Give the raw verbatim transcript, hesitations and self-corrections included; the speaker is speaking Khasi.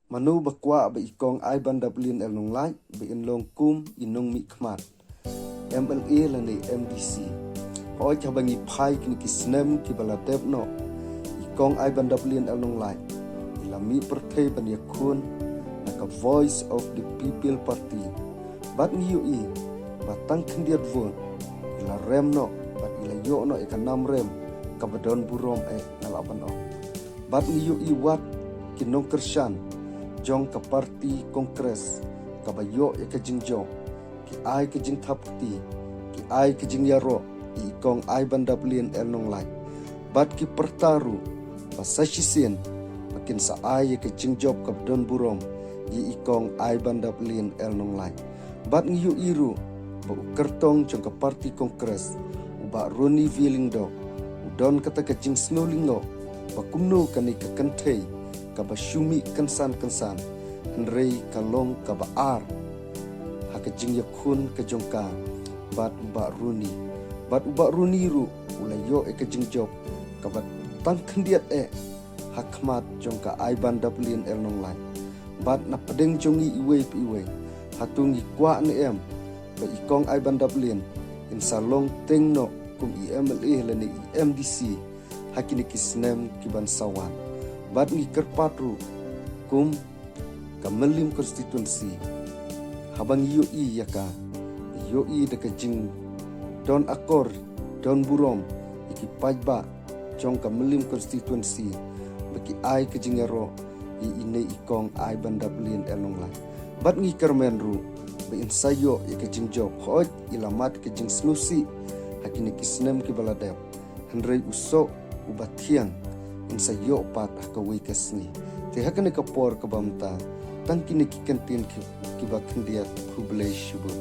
Mano ba kwah ba i Kong Aibandablin L Nonglait ba in long kum i nongmihkhmat M L A lane M D C? Hooid, haba ngi phai kine ki snem kiba la dep noh, i Kong Aibandablin L Nonglait i la mih pyrthei ban ïakhun na ka Voice of the People Party. Bad ngi ïohi ba tang khyndiat vote i la rem noh bad i la ïoh noh ïa ka nam rem kaba don burom eh, nga lah ban ong. Bad ngi ïohi wat ki nongkyrshan jong ka party Congress kaba ïoh ïa ka jingjop, ki ai ka jingthap kti, ki ai ka jingïaroh ïa i Kong Aibandablin L Nonglait. Bad ki pyrta ruh ba sa shisien ba kin sa ai ïa ka jingjop kaba don burom ïa i Kong Aibandablin L Nonglait. Bad ngi ïohi ruh ba u kyrtong jong ka party Congress, u Bah Ronnie V Lyngdoh, u don kata ka jingsngewlyngngoh ba kumno kane ka kynthei kaba shu mih kynsan kynsan, hynrei ka long kaba ar ha ka jingïakhun ka jong ka bad u Bah Ronnie. Bad u Bah Ronnie ruh u la ïoh ïa ka jingjop kaba tang khyndiat eh ha khmat jong ka Aibandablin L Nonglait. Bad na pdeng jong ngi iwei pa iwei, hato ngi kwah ne em ba i Kong Aibandablin in sa long teng noh kum i M L A lane i M D C ha kine ki snem ki ban sa wan? Bad ngi kyrpad ruh kum ka Mylliem constituency, haba ngi ïohi ïa ka, ngi ïohi da ka jingdon akor, don burom ïa ki paidbah jong ka Mylliem constituency ba ki ai ka jingïaroh ïa ine i Kong Aibandablin L Nonglait. Bad ngi kyrmen ruh ba in sa ïoh ïa ka jingjop. Hooid, i la mad ka jingsngewsih ha kine ki snem kiba la dep, hynrei u soh uba thiang in sa ïoh pat ha kawei ka sngi. Te ha kane ka por kaba mynta, tang kine ki kyntien ki, kiba khyndiat. Khublei shibun.